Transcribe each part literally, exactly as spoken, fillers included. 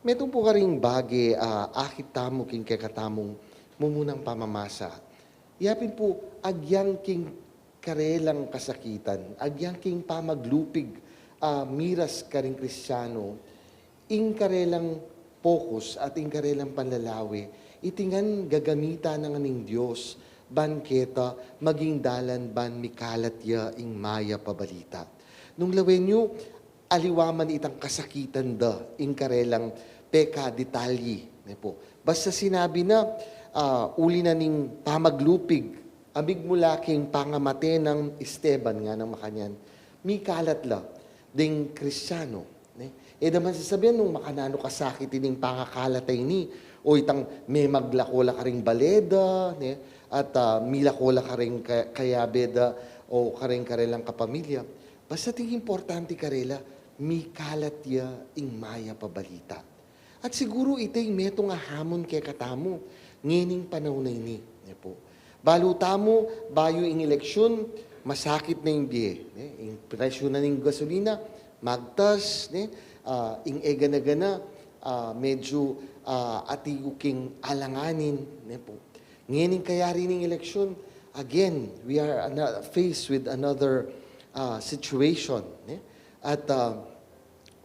Metung pu karing bage, ah, akit tamu king kekatamung mumunang pamamasa. Yapin pu, agyang king karelang kasakitan, agyang king pamaglupig, ah, miras karing Kristiano, ing karelang pokus at ing karelang panlalawe, iti ngan gagamitan na ngan ning Dios, ban keta maging dalan ban mikalat ya ing mayap a balita. Nung lawen yu, aliwa man itang kasakitan da, ing karelang pekadetalye, ne pu. Basta sinabi na, ah, uli na ning pamaglupig, a migmula king pangamate nang Esteban, nganang makanyan, mikalat la ding Kristiano, ne? E da man sasabian nung makananu kasakit ining pangakalat a ini, o itang memaglako la karing bale da, ne? At, ah, milako la karing ka-, kayabe da o karing karelang kapamilya. Basta ing importante karela, mikalat ya ing mayap a balita. At siguru ita ing metung a hamon kekatamu ngening panaun a ini, ne pu. Balu tamu, bayu ing eleksyun, masakit na ing bie, ne? Ing presyu na ning gasolina, magtas, ne? Ah, ing egana-gana, ah, medyu, ah, atiku king alanganin, ne pu. Ngening kayari ning eleksyun, again, we are ana-, faced with another, ah, situation, ne? At, ah,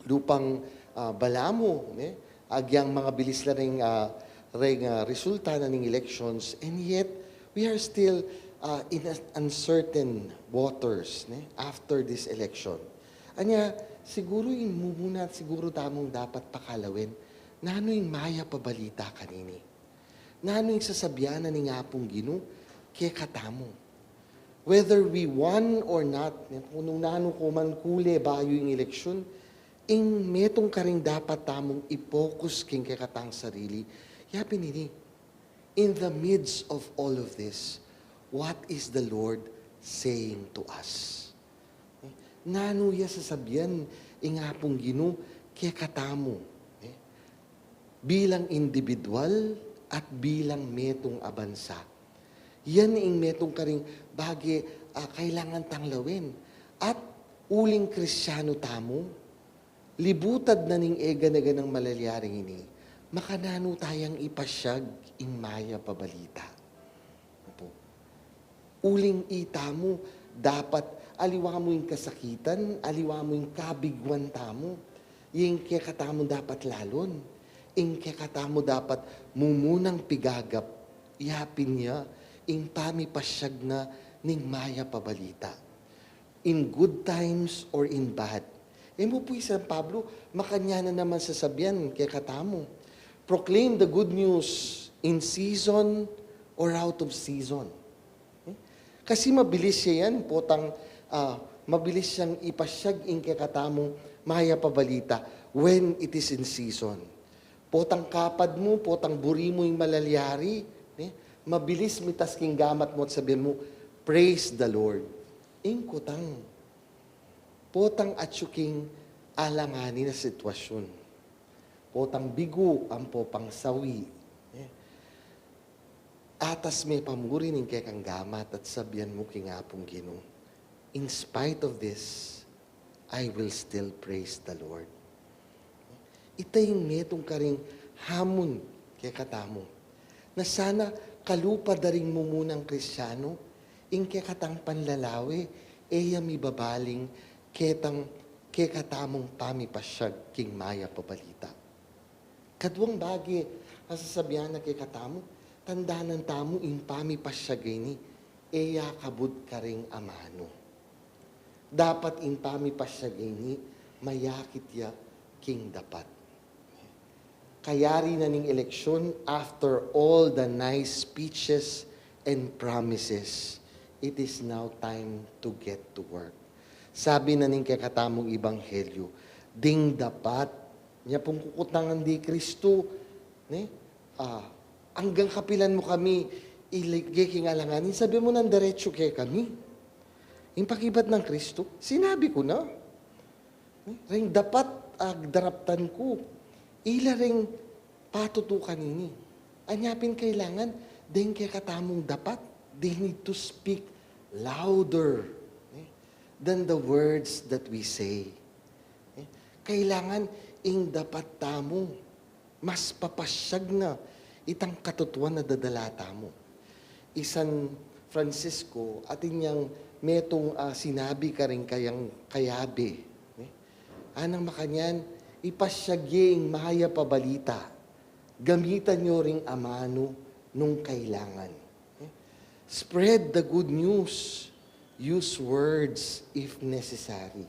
lupang, ah, balamu, ne? Agyang mangabilis la ring, ah, ring, ah, resulta na ning elections, and yet we are still, ah, in a-, uncertain waters, ne? After this election. Anya, siguru ing mumuna siguru tamung dapat pakalawen, nanu ing mayap a balita kanini? Nanu ing sasabian na ning Apung Ginu kekatamu? Whether we won or not, ne, kung nung nanu ko man kule bayu ing eleksyon, ing metung karing dapat tamung i-focus king kekatang sarili, yapin ini, in the midst of all of this, what is the Lord saying to us? Nanu ya sasabian ing Apung Ginu kekatamu, eh, bilang individual at bilang metung a bansa? Yan ing metung karing bage, ah, kailangan tang lawen. At uling Kristiano tamu, libutad na ning egana-ganang malalyari ini, makananu tayang ipasyag ing mayap a balita? Opo. Uling itamu, dapat aliwa mu ing kasakitan, aliwa mu ing kabiguan tamu, ing kekatamu dapat lalon, ing kekatamu dapat mumunang pigagap, yapin ya ing pamipasyag na ning mayap a balita. In good times or in bad. E mu pu i San Pablo, makanyan na naman sasabian kekatamu, proclaim the good news in season or out of season. Eh? Kasi mabilis ya yan, potang, ah, mabilis yang ipasyag ing kekatamung mayap a balita when it is in season. Potang kapad mu, potang buri mu ing malalyari, eh? Mabilis mitas king gamat mu at sabian mu, "Praise the Lord." Ing kutang, potang atyu king alanganin a sitwasyun, potang bigu ampo pang sawi, eh, atas me pamuri ning kekang gamat at sabian mu king Apung Ginu, "In spite of this, I will still praise the Lord." Ita ing metung karing hamon kekatamu, na sana kalupa da ring mumunang Kristiano, ing kekatang panlalawe, e ya mibabaling ketang kekatamung pamipasyag king mayap a balita. Kaduang bage a sasabian na kekatamu, tandanan tamu ing pamipasyag a ini, e ya kabud karing amanu. Dapat ing pamipasyag a ini, mayakit ya king dapat. Kayari na ning eleksyon, after all the nice speeches and promises, it is now time to get to work. Sabi na ning kekatamung ebanghelyo, ding dapat, nya pung kukutangan di Kristu, ne? Ah, anggang kapilan mu kami ilige king alanganin, sabi mu nang diretsu kekami. Ing pakibat nang Kristu, sinabi ku na. Ring dapat, ah, daraptan ku, ila ring patutukan ini. Anya pin kailangan, deng kekatamung dapat, they need to speak louder, eh, than the words that we say. Eh, kailangan ing dapat tamu, Mas papasyag na itang katutuan a dadala tamu. I San Francisco, atin yang metung, ah, sinabi karing kayang kayabe, ne? Anang makanyan, ipasyag ye ing mayap a balita. Gamitan yu ring amanu nung kailangan. Spread the good news. Use words if necessary.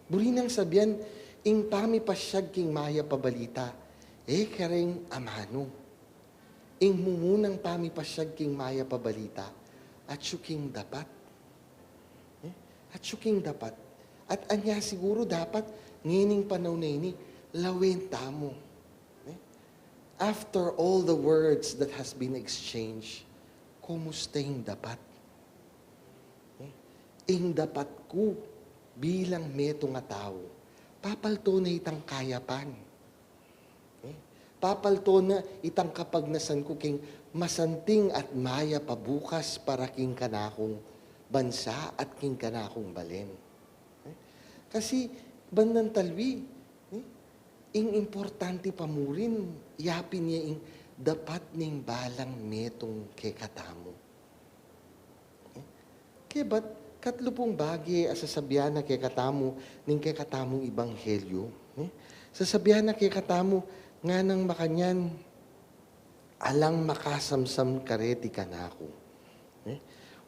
Buri nang sabian, ing pamipasyag king mayap a balita, e karing amanu. Ing mumunang pamipasyag king mayap a balita, atyu king dapat. Eh? Atyu king dapat. At anya siguru dapat, ngening panaun a ini, lawen tamu. Eh? After all the words that has been exchanged, kumusta ing dapat? Eh? Ing dapat ku bilang metung a tau, papalto na itang kayapan. Eh? Papalto na itang kapagnasan ku king masanting at mayap a bukas para king kanakung bansa at king kanakung balen. Eh? Kasi, bandang talwi, eh? Ing importante pa murin, yapin ya ing dapat ning balang metung kekatamu. Eh? Kebat, katlu pung bage a sasabian na kekatamu ning kekatamung ebanghelyu. Eh? Sasabian na kekatamu, nganang makanyan, alang makasamsam kareti kanaku. Eh?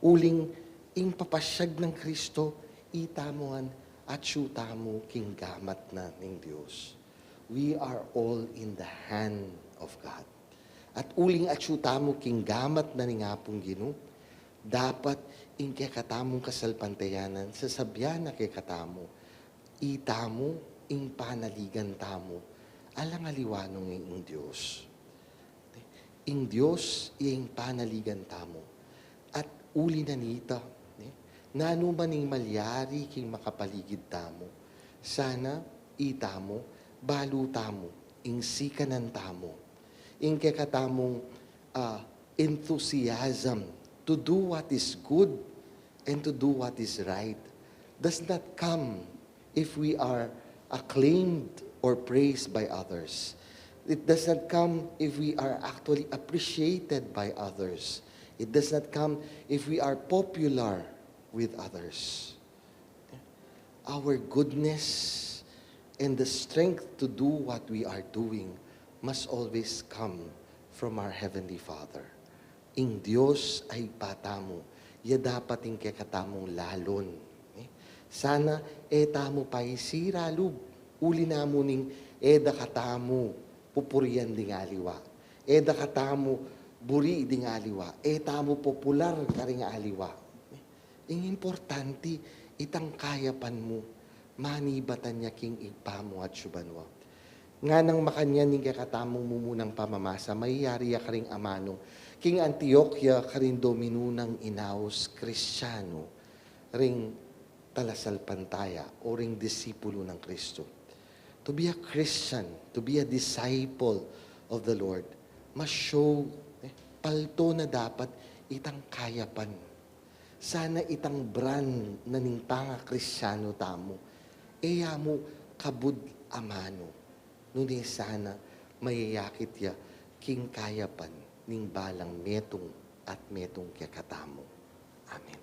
Uling ing papasyag nang Kristo, itamu ngan atyu tamu king gamat na ning Dios. We are all in the hand of God. At uling atyu tamu king gamat na ning Apung Ginu, dapat ing kekatamung kasalpantayanan, sasabian na kekatamu, itamu ing panaligan tamu, alang aliwa nung ing Dios. Ing Dios, iya ing panaligan tamu. At uli na nita, ne, nanu man ing malyari king makapaligid tamu, sana itamu, balu tamu, ing sikanan tamu, ing kekatamung, ah, enthusiasm to do what is good and to do what is right does not come if we are acclaimed or praised by others. It does not come if we are actually appreciated by others. It does not come if we are popular with others. Our goodness and the strength to do what we are doing must always come from our Heavenly Father. Ing Dios a Ibpa tamu, ya dapat ing kekatamung lalon. Eh? Sana e tamu paisira lub, uli na mu ning e da katamu pupurian ding aliwa. E da katamu buri ding aliwa. E tamu popular karing aliwa. Eh? Ing importante, itang kayapan mu, manibatan ya king Ibpa mu atsu banua. Nganang makanyan ing kekatamung mumunang pamamasa, mayari ya karing amanu king Antioquia karin Dominu nang inaus Kristianu, ring talasalpantaya o ring disipulu nang Kristo. To be a Christian, to be a disciple of the Lord, must show, eh, palto na dapat itang kayapan. Sana itang brand na ning pangakristianu tamu, e ya mu kabud amanu, nune sana mayayakit ya king kayapan ning balang metung at metung kekatamu. Amen.